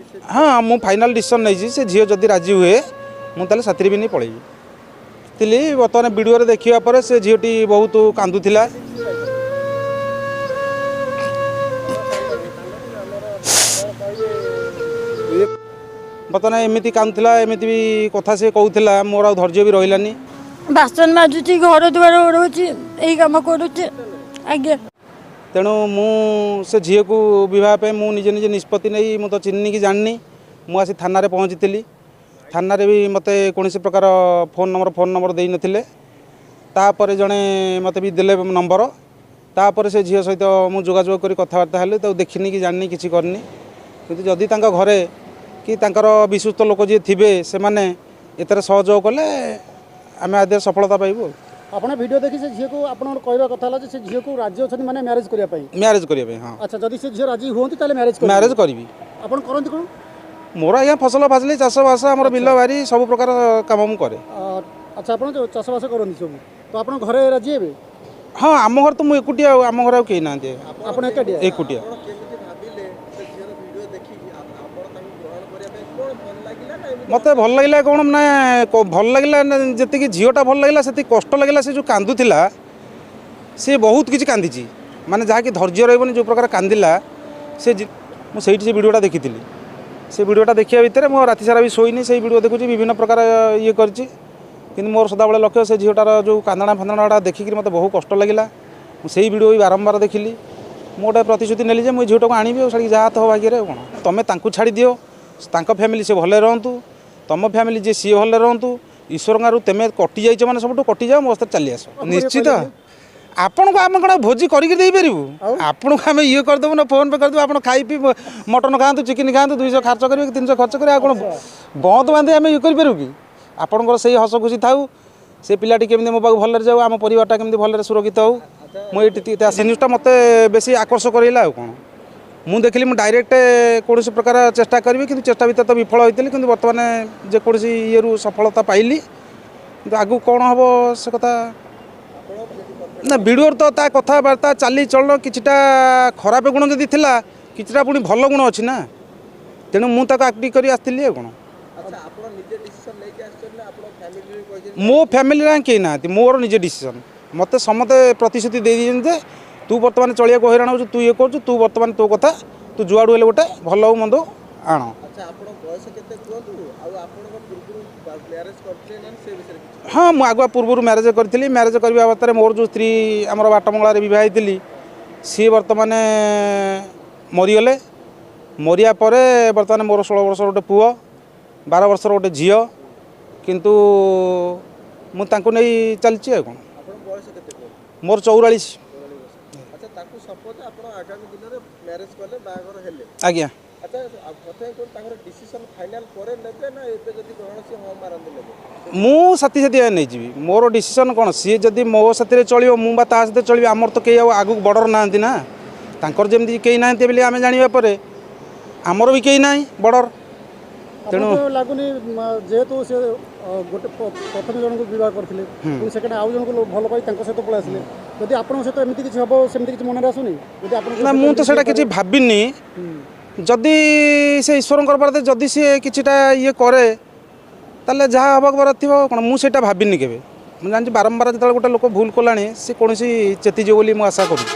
ହଁ, ମୁଁ final decision ନେଇଛି। ସେ ଝିଅ ଯଦି ରାଜି ହୁଏ, ମୁଁ ତାହେଲେ ସାଥିରେ ବି ନେଇ ପଳେଇବି ଥିଲି। ବର୍ତ୍ତମାନ ଭିଡ଼ିଓରେ ଦେଖିବା ପରେ ସେ ଝିଅଟି ବହୁତ କାନ୍ଦୁଥିଲା। ବର୍ତ୍ତମାନ ଏମିତି କାନ୍ଦୁଥିଲା, ଏମିତି ବି କଥା ସେ କହୁଥିଲା, ମୋର ଆଉ ଧୈର୍ଯ୍ୟ ବି ରହିଲାନି। ବାସନ ମାଜୁଛି, ଘର ଦୁଆର ଓଳଉଛି, ଏଇ କାମ କରୁଛି ଆଜ୍ଞା। ତେଣୁ ମୁଁ ସେ ଝିଅକୁ ବିବାହ ପାଇଁ ମୁଁ ନିଜେ ନିଜେ ନିଷ୍ପତ୍ତି ନେଇ, ମୁଁ ତ ଚିହ୍ନିନି କି ଜାଣିନି, ମୁଁ ଆସି ଥାନାରେ ପହଞ୍ଚିଥିଲି। ଥାନାରେ ବି ମୋତେ କୌଣସି ପ୍ରକାର ଫୋନ୍ ନମ୍ବର ଦେଇନଥିଲେ। ତାପରେ ଜଣେ ମୋତେ ବି ଦେଲେ ନମ୍ବର। ତାପରେ ସେ ଝିଅ ସହିତ ମୁଁ ଯୋଗାଯୋଗ କରି କଥାବାର୍ତ୍ତା ହେଲି। ତାକୁ ଦେଖିନି କି ଜାଣିନି, କିଛି କରିନି। କିନ୍ତୁ ଯଦି ତାଙ୍କ ଘରେ କି ତାଙ୍କର ବିଶ୍ୱସ୍ତ ଲୋକ ଯିଏ ଥିବେ, ସେମାନେ ଏଥିରେ ସହଯୋଗ କଲେ ଆମେ ଆଦ୍ୟ ସଫଳତା ପାଇବୁ। ଆପଣ ଭିଡ଼ିଓ ଦେଖି ସେ ଝିଅକୁ, ଆପଣଙ୍କର କହିବା କଥା ହେଲା ଯେ ସେ ଝିଅକୁ ରାଜି ଅଛନ୍ତି ମାନେ ମ୍ୟାରେଜ୍ କରିବା ପାଇଁ? ମ୍ୟାରେଜ୍ କରିବା ପାଇଁ, ହଁ। ଆଚ୍ଛା, ଯଦି ସେ ଝିଅ ରାଜି ହୁଅନ୍ତି ତାହେଲେ ମ୍ୟାରେଜ୍? ମ୍ୟାରେଜ୍ କରିବି। ଆପଣ କରନ୍ତି କ'ଣ? ମୋର ଆଜ୍ଞା ଫସଲ ଫାସଲି, ଚାଷବାସ, ଆମର ବିଲ ବାରି ସବୁ ପ୍ରକାର କାମ ମୁଁ କରେ। ଆଚ୍ଛା, ଆପଣ ଯେଉଁ ଚାଷବାସ କରନ୍ତି ସବୁ, ତ ଆପଣ ଘରେ ରାଜି ହେବେ? ହଁ, ଆମ ଘରେ ତ ମୁଁ ଏକୁଟିଆ, ଆଉ ଆମ ଘରେ ଆଉ କେହି ନାହାନ୍ତି। ଆପଣ ଏକାଟିଆ? ଏକୁଟିଆ। ମୋତେ ଭଲ ଲାଗିଲା କ'ଣ ନା, ଭଲ ଲାଗିଲା ଯେତିକି ଝିଅଟା ଭଲ ଲାଗିଲା, ସେତିକି କଷ୍ଟ ଲାଗିଲା। ସେ ଯେଉଁ କାନ୍ଦୁଥିଲା, ସେ ବହୁତ କିଛି କାନ୍ଦିଛି, ମାନେ ଯାହାକି ଧୈର୍ଯ୍ୟ ରହିବନି ଯେଉଁ ପ୍ରକାର କାନ୍ଦିଲା ସେ। ମୁଁ ସେଇଠି ସେ ଭିଡ଼ିଓଟା ଦେଖିଥିଲି। ସେ ଭିଡ଼ିଓଟା ଦେଖିବା ଭିତରେ ମୁଁ ରାତି ସାରା ବି ଶୋଇନି, ସେଇ ଭିଡ଼ିଓ ଦେଖୁଛି, ବିଭିନ୍ନ ପ୍ରକାର ଇଏ କରିଛି। କିନ୍ତୁ ମୋର ସଦାବେଳେ ଲକ୍ଷ୍ୟ, ସେ ଝିଅଟାର ଯେଉଁ କାନ୍ଦଣା ଫାନ୍ଦଣାଟା ଦେଖିକିରି ମୋତେ ବହୁ କଷ୍ଟ ଲାଗିଲା। ମୁଁ ସେଇ ଭିଡ଼ିଓ ବି ବାରମ୍ବାର ଦେଖିଲି। ମୁଁ ଗୋଟେ ପ୍ରତିଶ୍ରୁତି ନେଲି ଯେ ମୁଁ ଏ ଝିଅଟାକୁ ଆଣିବି, ଆଉ ଛାଡ଼ିକି ଯାହା ତ ହବ ଭାଗ୍ୟରେ। ଆଉ କ'ଣ, ତୁମେ ତାଙ୍କୁ ଛାଡ଼ିଦିଅ, ତାଙ୍କ ଫ୍ୟାମିଲି ସେ ଭଲରେ ରହନ୍ତୁ, ତୁମ ଫ୍ୟାମିଲି ଯିଏ ସିଏ ଭଲରେ ରହନ୍ତୁ। ଈଶ୍ୱରଙ୍କ ତୁମେ କଟି ଯାଇଛ ମାନେ ସବୁଠୁ କଟିଯାଅ, ମୋ ସହିତ ଚାଲି ଆସ। ନିଶ୍ଚିତ ଆପଣଙ୍କୁ ଆମେ କ'ଣ ଭୋଜି କରିକି ଦେଇପାରିବୁ? ଆପଣଙ୍କୁ ଆମେ ଇଏ କରିଦେବୁ ନା ଫୋନ୍ ପେ କରିଦେବୁ, ଆପଣ ଖାଇ ପିଇ ମଟନ୍ ଖାଆନ୍ତୁ, ଚିକେନ୍ ଖାଆନ୍ତୁ, 200 ଖର୍ଚ୍ଚ କରିବେ କି 300 ଖର୍ଚ୍ଚ କରିବେ। ଆଉ କ'ଣ ବନ୍ଦ ବାନ୍ଧି ଆମେ ଇଏ କରିପାରିବୁ କି? ଆପଣଙ୍କର ସେଇ ହସ ଖୁସି ଥାଉ, ସେ ପିଲାଟି କେମିତି ମୋ ପାଖକୁ ଭଲରେ ଯାଉ, ଆମ ପରିବାରଟା କେମିତି ଭଲରେ ସୁରକ୍ଷିତ ହେଉ। ମୁଁ ଏଇଠି ସେ ନ୍ୟୁଜ୍ଟା ମୋତେ ବେଶୀ ଆକର୍ଷକ କରାଇଲା। ଆଉ କ'ଣ, ମୁଁ ଦେଖିଲି ମୁଁ ଡାଇରେକ୍ଟ କୌଣସି ପ୍ରକାର ଚେଷ୍ଟା କରିବି, କିନ୍ତୁ ଚେଷ୍ଟା ଭିତରେ ତ ବିଫଳ ହୋଇଥିଲି। କିନ୍ତୁ ବର୍ତ୍ତମାନ ଯେକୌଣସି ଇଏରୁ ସଫଳତା ପାଇଲି, କିନ୍ତୁ ଆଗକୁ କ'ଣ ହେବ ସେ କଥା ନା। ଭିଡ଼ିଓରେ ତ ତା କଥାବାର୍ତ୍ତା, ଚାଲିଚଳନ କିଛିଟା ଖରାପ ଗୁଣ ଯଦି ଥିଲା, କିଛିଟା ପୁଣି ଭଲ ଗୁଣ ଅଛି ନା। ତେଣୁ ମୁଁ ତାକୁ ଆକ୍ଟିଭ କରି ଆସିଥିଲି। ଆଉ କ'ଣ, ମୋ ଫ୍ୟାମିଲିରେ କେହି ନାହାନ୍ତି, ମୋର ନିଜେ ଡିସିସନ୍। ମୋତେ ସମସ୍ତେ ପ୍ରତିଶ୍ରୁତି ଦେଇଦେଇଛନ୍ତି ଯେ ତୁ ବର୍ତ୍ତମାନ ଚଳିବାକୁ ହଇରାଣ ହେଉଛୁ, ତୁ ଇଏ କରୁଛୁ, ତୁ ବର୍ତ୍ତମାନ ତୋ କଥା ତୁ ଯୁଆଡ଼ୁ ହେଲେ ଗୋଟେ ଭଲ ହଉ ମନ୍ଦ ଆଣ। ହଁ, ମୁଁ ଆଗୁଆ ପୂର୍ବରୁ ମ୍ୟାରେଜ୍ କରିଥିଲି। ମ୍ୟାରେଜ୍ କରିବା ଅବସ୍ଥାରେ ମୋର ଯେଉଁ ସ୍ତ୍ରୀ, ଆମର ବାଟମଙ୍ଗଳାରେ ବିବାହ ହେଇଥିଲି, ସିଏ ବର୍ତ୍ତମାନ ମରିଗଲେ। ମରିବା ପରେ ବର୍ତ୍ତମାନ ମୋର 16 ବର୍ଷର ଗୋଟେ ପୁଅ, 12 ବର୍ଷର ଗୋଟେ ଝିଅ। କିନ୍ତୁ ମୁଁ ତାଙ୍କୁ ନେଇ ଚାଲିଛି। ଆଉ କ'ଣ, ମୋର 44 ଆଜ୍ଞା। ମୁଁ ସାଥି ସାଥି ନେଇଯିବି। ମୋର ଡିସିସନ୍ କ'ଣ, ସିଏ ଯଦି ମୋ ସାଥିରେ ଚଳିବ, ମୁଁ ବା ତା ସାଥିରେ ଚଳିବି। ଆମର ତ କେହି ଆଉ ଆଗକୁ ବର୍ଡ଼ର ନାହାନ୍ତି ନା। ତାଙ୍କର ଯେମିତି କେହି ନାହାନ୍ତି ବୋଲି ଆମେ ଜାଣିବା ପରେ, ଆମର ବି କେହି ନାହିଁ ବର୍ଡ଼ର। ତେଣୁ ଲାଗୁନି ଯେହେତୁ ସେ ଗୋଟେ ପ୍ରଥମେ ଜଣଙ୍କୁ ବିବାହ କରିଥିଲେ, ପୁଣି ସେକେଣ୍ଡ ଆଉ ଜଣଙ୍କୁ ଭଲ ପାଇ ତାଙ୍କ ସହିତ ପଳେଇ ଆସିଲେ, ଯଦି ଆପଣଙ୍କ ସହିତ ଏମିତି କିଛି ହେବ, ସେମିତି କିଛି ମନରେ ଆସୁନି? ଯଦି ଆପଣ ନା, ମୁଁ ତ ସେଇଟା କିଛି ଭାବିନି। ଯଦି ସେ ଈଶ୍ୱରଙ୍କର ବରାଦ, ଯଦି ସିଏ କିଛିଟା ଇଏ କରେ, ତାହେଲେ ଯାହା ହେବାକୁ ବରାଦ ଥିବ। କ'ଣ, ମୁଁ ସେଇଟା ଭାବିନି କେବେ। ମୁଁ ଜାଣିଛି ବାରମ୍ବାର ଯେତେବେଳେ ଗୋଟେ ଲୋକ ଭୁଲ କଲାଣି, ସେ କୌଣସି ଚେତିଯିବ ବୋଲି ମୁଁ ଆଶା କରୁଛି।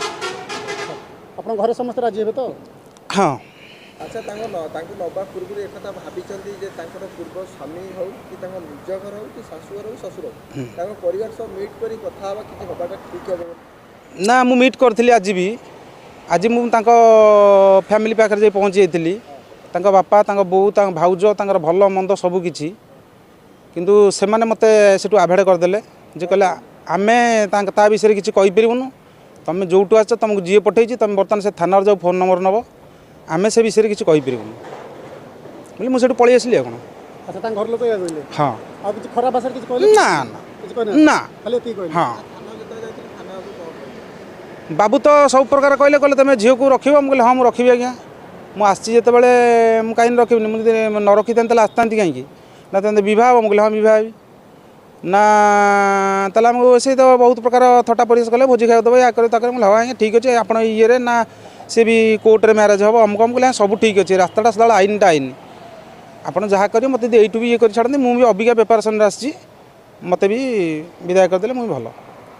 ଆପଣ ଘରେ ସମସ୍ତେ ରାଜି ହେବେ ତ? ହଁ। ଆଚ୍ଛା, ତାଙ୍କୁ ନେବା ପୂର୍ବରୁ ଏକଥା ଭାବିଛନ୍ତି ଯେ ତାଙ୍କର ପୂର୍ବ ସ୍ୱାମୀ ହଉ କି ତାଙ୍କ ନିଜ ଘର ହଉ କି ଶାଶୁଘର ହଉ ଶ୍ୱଶୁର ହଉ, ତାଙ୍କ ପରିବାର ସହ ମିଟ୍ କରି କଥା ହେବା କିଛି ହେବାଟା ଠିକ୍ ହେବ ନା? ମୁଁ ମିଟ୍ କରିଥିଲି ଆଜି ବି। ଆଜି ମୁଁ ତାଙ୍କ ଫ୍ୟାମିଲି ପାଖରେ ଯାଇ ପହଞ୍ଚି ଯାଇଥିଲି, ତାଙ୍କ ବାପା, ତାଙ୍କ ବୋଉ, ତାଙ୍କ ଭାଉଜ, ତାଙ୍କର ଭଲ ମନ୍ଦ ସବୁ କିଛି। କିନ୍ତୁ ସେମାନେ ମୋତେ ସେଠୁ ଆଭଏଡ଼ କରିଦେଲେ ଯେ କହିଲେ ଆମେ ତାଙ୍କ ତା ବିଷୟରେ କିଛି କହିପାରିବୁନୁ, ତୁମେ ଯେଉଁଠୁ ଆସିଛ, ତୁମକୁ ଯିଏ ପଠେଇଛି, ତୁମେ ବର୍ତ୍ତମାନ ସେ ଥାନାରେ ଯାଉ ଫୋନ୍ ନମ୍ବର ନେବ, ଆମେ ସେ ବିଷୟରେ କିଛି କହିପାରିବୁନୁ ବୋଲି ମୁଁ ସେଠୁ ପଳେଇ ଆସିଲି। ଆଉ କ'ଣ। ଆଚ୍ଛା, ତାଙ୍କ ଘର ଲୋକ ଏଇଆ କହିଲେ? ହଁ। ଆଉ କିଛି ଖରାପ ଭାଷାରେ କିଛି କହିଲେ? ନା ନା ନା, ଖାଲି ଏତିକି କହିଲେ? ହଁ। ବାବୁ ତ ସବୁ ପ୍ରକାର କହିଲେ, କହିଲେ ତୁମେ ଝିଅକୁ ରଖିବ? ମୁଁ କହିଲି ହଁ, ମୁଁ ରଖିବି ଆଜ୍ଞା। ମୁଁ ଆସିଛି ଯେତେବେଳେ ମୁଁ କାହିଁକି ରଖିବିନି? ମୁଁ ଯଦି ନ ରଖିଥାନ୍ତି ତାହେଲେ ଆସିଥାନ୍ତି କାହିଁକି? ନା ତେବେ ବିବାହ ହେବ? ମୁଁ କହିଲି ହଁ, ବିବାହ ହେବି। ନା ତାହେଲେ ଆମକୁ ସେ ତ ବହୁତ ପ୍ରକାର ଥଟ୍ଟା ପରିବେଶ କଲେ, ଭୋଜି ଖାଇବାକୁ ଦେବ, ୟା କରିବ, ତା କରିବ। ମୁଁ କହିଲି ହଁ ଆଜ୍ଞା, ଠିକ୍ ଅଛି। ଆପଣ ଇଏରେ ନା ସେ ବି କୋର୍ଟରେ ମ୍ୟାରେଜ୍ ହେବ ଅମୁକ? ମୁଁ କହିଲି ସବୁ ଠିକ୍ ଅଛି, ରାସ୍ତାଟା ସଦାବେଳେ ଆଇନଟା ଆଇନ। ଆପଣ ଯାହା କରିବେ ମୋତେ ଯଦି ଏଇଠୁ ବି ଇଏ କରି ଛାଡ଼ନ୍ତି, ମୁଁ ବି ଅବିକା ପ୍ରିପାରେସନ୍ରେ ଆସିଛି, ମୋତେ ବି ବିଦାୟ କରିଦେଲେ ମୁଁ ବି ଭଲ।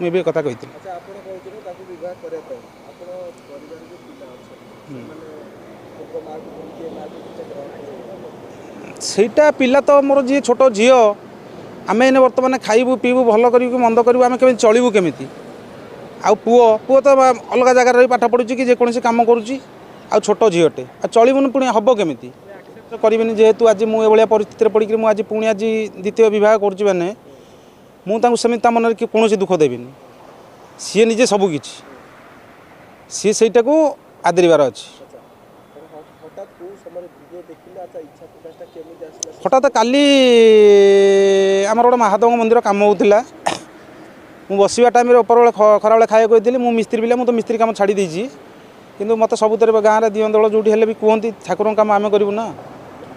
ମୁଁ ଏବେ କଥା କହିଥିଲି। ଆଚ୍ଛା, ଆପଣ କହୁଛନ୍ତି ତାକୁ ବିବାହ କରିବା ପାଇଁ, ଆପଣ ପରିବାର ଯୋଉ ପିଲା ଅଛନ୍ତି ସେମାନେ ତାଙ୍କ ମାଆକୁ ଭୁଲିକି ଏ ମାଆକୁ କିଛି ଗ୍ରହଣ କରିବେ? ସେଇଟା ପିଲା ତ ମୋର ଯିଏ ଛୋଟ ଝିଅ, ଆମେ ଏଇନେ ବର୍ତ୍ତମାନ ଖାଇବୁ ପିଇବୁ ଭଲ କରିବୁ କି ମନ୍ଦ କରିବୁ, ଆମେ କେମିତି ଚଳିବୁ କେମିତି? ଆଉ ପୁଅ ତ ଅଲଗା ଜାଗାରେ ରହି ପାଠ ପଢ଼ୁଛି କି ଯେକୌଣସି କାମ କରୁଛି, ଆଉ ଛୋଟ ଝିଅଟେ, ଆଉ ଚଳିବୁନି ପୁଣି ହେବ କେମିତି? କରିବିନି। ଯେହେତୁ ଆଜି ମୁଁ ଏଭଳିଆ ପରିସ୍ଥିତିରେ ପଡ଼ିକିରି ମୁଁ ଆଜି ପୁଣି ଆଜି ଦ୍ୱିତୀୟ ବିବାହ କରୁଛି, ମାନେ ମୁଁ ତାଙ୍କୁ ସେମିତି ତା ମନରେ କି କୌଣସି ଦୁଃଖ ଦେବିନି। ସିଏ ନିଜେ ସବୁ କିଛି, ସିଏ ସେଇଟାକୁ ଆଦରିବାର ଅଛି। ଆଚ୍ଛା, ହଠାତ୍ କୋଉ ସମୟରେ ଭିଡ଼ିଓ ଦେଖିଲେ? ଆଚ୍ଛା, ଇଚ୍ଛା ପ୍ରକାଶଟା କେମିତି ଆସିଲା? ହଠାତ୍ କାଲି ଆମର ଗୋଟେ ମହାଦେବଙ୍କ ମନ୍ଦିର କାମ ହେଉଥିଲା, ମୁଁ ବସିବା ଟାଇମ୍ରେ ଉପରବେଳେ ଖରାବେଳେ ଖାଇବାକୁ ଯାଇଥିଲି। ମୁଁ ମିସ୍ତ୍ରୀ ପିଲା, ମୁଁ ତ ମିସ୍ତ୍ରୀ କାମ ଛାଡ଼ି ଦେଇଛି, କିନ୍ତୁ ମୋତେ ସବୁଥିରେ ଗାଁରେ ଦିଅଁ ଦଳ ଯେଉଁଠି ହେଲେ ବି କୁହନ୍ତି ଠାକୁରଙ୍କ କାମ ଆମେ କରିବୁ ନା।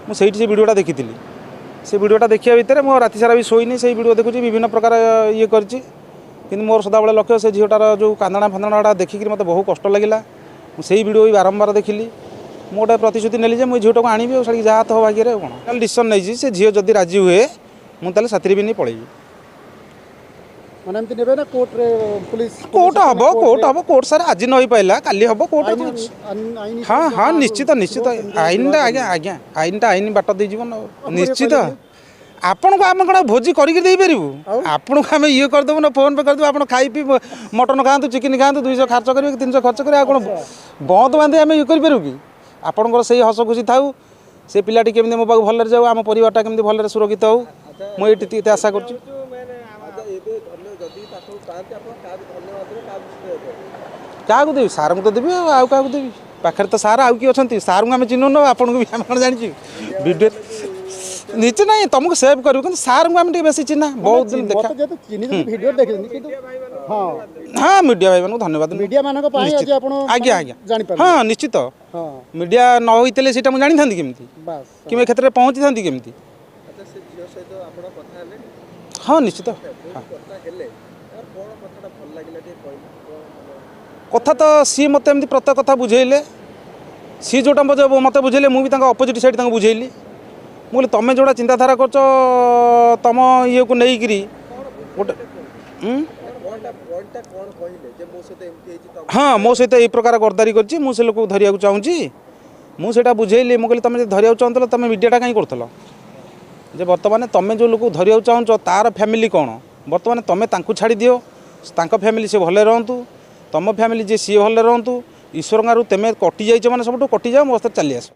ମୁଁ ସେଇଠି ସେ ଭିଡ଼ିଓଟା ଦେଖିଥିଲି। ସେ ଭିଡ଼ିଓଟା ଦେଖିବା ଭିତରେ ମୁଁ ରାତି ସାରା ବି ଶୋଇନି, ସେଇ ଭିଡ଼ିଓ ଦେଖୁଛି, ବିଭିନ୍ନ ପ୍ରକାର ଇଏ କରିଛି। କିନ୍ତୁ ମୋର ସଦାବେଳେ ଲକ୍ଷ୍ୟ, ସେ ଝିଅଟାର ଯେଉଁ କାନ୍ଦଣା ଫାନ୍ଦଣାଟା ଦେଖିକିରି ମୋତେ ବହୁ କଷ୍ଟ ଲାଗିଲା। ମୁଁ ସେଇ ଭିଡ଼ିଓ ବି ବାରମ୍ବାର ଦେଖିଲି। ମୁଁ ଗୋଟେ ପ୍ରତିଶ୍ରୁତି ନେଲି ଯେ ମୁଁ ଏ ଝିଅଟାକୁ ଆଣିବି, ଆଉ ଛାଡ଼ିକି ଯାହା ତ ହବ ଭାଗ୍ୟରେ। ଆଉ କ'ଣ ତାହେଲେ ଡିସିସନ୍ ନେଇଛି, ସେ ଝିଅ ଯଦି ରାଜି ହୁଏ ମୁଁ ତାହେଲେ ସାଥିରେ ବି ନେଇ ପଳେଇବି। ମାନେ ଏମିତି ନେବେ ନା କୋର୍ଟରେ ପୋଲିସ? କୋର୍ଟ ହେବ, କୋର୍ଟ ହେବ, କୋର୍ଟ ସାର୍ ଆଜି ନ ହେଇପାରିଲା କାଲି ହେବ କୋର୍ଟ। ହଁ ହଁ, ନିଶ୍ଚିତ ନିଶ୍ଚିତ। ଆଇନଟା ଆଜ୍ଞା, ଆଜ୍ଞା, ଆଇନଟା ଆଇନ ବାଟ ଦେଇଯିବ ନା ନିଶ୍ଚିତ। ଆପଣଙ୍କୁ ଆମେ କ'ଣ ଭୋଜି କରିକି ଦେଇପାରିବୁ? ଆପଣଙ୍କୁ ଆମେ ଇଏ କରିଦେବୁ ନା ଫୋନ୍ ପେ କରିଦେବୁ, ଆପଣ ଖାଇ ପିଇ ମଟନ୍ ଖାଆନ୍ତୁ, ଚିକେନ୍ ଖାଆନ୍ତୁ, 200 ଖର୍ଚ୍ଚ କରିବେ କି 300 ଖର୍ଚ୍ଚ କରିବେ, ଆଉ କ'ଣ ବନ୍ଦ ବାନ୍ଧି ଆମେ ଇଏ କରିପାରିବୁ କି? ଆପଣଙ୍କର ସେଇ ହସ ଖୁସି ଥାଉ, ସେ ପିଲାଟି କେମିତି ମୋ ପାଖକୁ ଭଲରେ ଯାଉ, ଆମ ପରିବାରଟା କେମିତି ଭଲରେ ସୁରକ୍ଷିତ ହେଉ, ମୁଁ ଏଇଠି ଏତେ ଆଶା କରୁଛି। ଆଚ୍ଛା, ଏବେ ଧନ୍ୟ ଯଦି ତାକୁ ପାଆନ୍ତି ଆପଣ କାହାକୁ ଧନ୍ୟବାଦ ଦେବେ, କାହାକୁ ଶ୍ରେୟ ଦେବେ? କାହାକୁ ଦେବି? ସାର୍ଙ୍କୁ ତ ଦେବି, ଆଉ କାହାକୁ ଦେବି? ପାଖରେ ତ ସାର୍, ଆଉ କିଏ ଅଛନ୍ତି? ସାର୍ଙ୍କୁ ଆମେ ଚିହ୍ନୁନୁ, ଆପଣଙ୍କୁ ବି ଆମେ କ'ଣ ଜାଣିଛୁ? ଭିଡ଼ିଓ ନିଜେ ନାଇଁ ତମକୁ ସେଭ୍ କରିବୁ, କିନ୍ତୁ ସାର୍ଙ୍କୁ ଆମେ ଟିକେ ବେଶୀ ଚିହ୍ନା, ବହୁତ ଦିନ ଦେଖା। ମତେ ଯେହେତୁ ଚିହ୍ନିଛନ୍ତି, ଭିଡ଼ିଓ ଦେଖିଛନ୍ତି, କିନ୍ତୁ ହଁ ହଁ, ମିଡ଼ିଆ ଭାଇମାନଙ୍କୁ ଧନ୍ୟବାଦ। ମିଡ଼ିଆ ମାନଙ୍କ ପାଇଁ ଆଜି ଆପଣ ଆଜ୍ଞା ଆଜ୍ଞା ଜାଣିପାରିଲେ? ହଁ ନିଶ୍ଚିତ। ହଁ, ମିଡ଼ିଆ ନ ହୋଇଥିଲେ ସେଇଟା ମୁଁ ଜାଣିଥାନ୍ତି କେମିତି, ବାସ୍, କିମ୍ବା ଏ କ୍ଷେତ୍ରରେ ପହଞ୍ଚିଥାନ୍ତି କେମିତି? ଆଚ୍ଛା, ସେ ଝିଅ ସହିତ ଆପଣ କଥା ହେଲେଣି? ହଁ ନିଶ୍ଚିତ। ଯୋଉ କଥା ହେଲେ ତାର କ'ଣ କଥାଟା ଭଲ ଲାଗିଲା ଟିକେ କହିଲେ, କ'ଣ ମାନେ? କଥା ତ ସିଏ ମୋତେ ଏମିତି ପ୍ରତ୍ୟେକ କଥା ବୁଝେଇଲେ। ସିଏ ଯେଉଁଟା ମୋତେ ବୁଝେଇଲେ, ମୁଁ ବି ତାଙ୍କ ଅପୋଜିଟ୍ ସାଇଡ଼୍ ତାଙ୍କୁ ବୁଝେଇଲି। ମୁଁ କହିଲି ତୁମେ ଯେଉଁଟା ଚିନ୍ତାଧାରା କରୁଛ ତୁମ ଇଏକୁ ନେଇକିରି ଗୋଟେ କ'ଣଟା ପଏଣ୍ଟଟା କ'ଣ କହିଲେ ଯେ ମୋ ସହିତ ଏମିତି ହେଇଛି ତ? ହଁ, ମୋ ସହିତ ଏଇ ପ୍ରକାର ଗର୍ଦାରି କରିଛି, ମୁଁ ସେ ଲୋକକୁ ଧରିବାକୁ ଚାହୁଁଛି। ମୁଁ ସେଇଟା ବୁଝେଇଲି। ମୁଁ କହିଲି ତୁମେ ଯଦି ଧରିବାକୁ ଚାହୁଁଥିଲ, ତୁମେ ମିଡ଼ିଆଟା କାହିଁ କରୁଥିଲ? ଯେ ବର୍ତ୍ତମାନ ତୁମେ ଯେଉଁ ଲୋକକୁ ଧରିବାକୁ ଚାହୁଁଛ ତାର ଫ୍ୟାମିଲି କ'ଣ? ବର୍ତ୍ତମାନ ତୁମେ ତାଙ୍କୁ ଛାଡ଼ିଦିଅ, ତାଙ୍କ ଫ୍ୟାମିଲି ସେ ଭଲରେ ରହନ୍ତୁ, ତୁମ ଫ୍ୟାମିଲି ଯିଏ ସିଏ ଭଲରେ ରହନ୍ତୁ। ଈଶ୍ୱରଙ୍କ ଆରୁ ତୁମେ କଟି ଯାଇଛ, ମାନେ ସବୁଠୁ କଟିଯାଅ, ମୋ ସହିତ ଚାଲି ଆସ।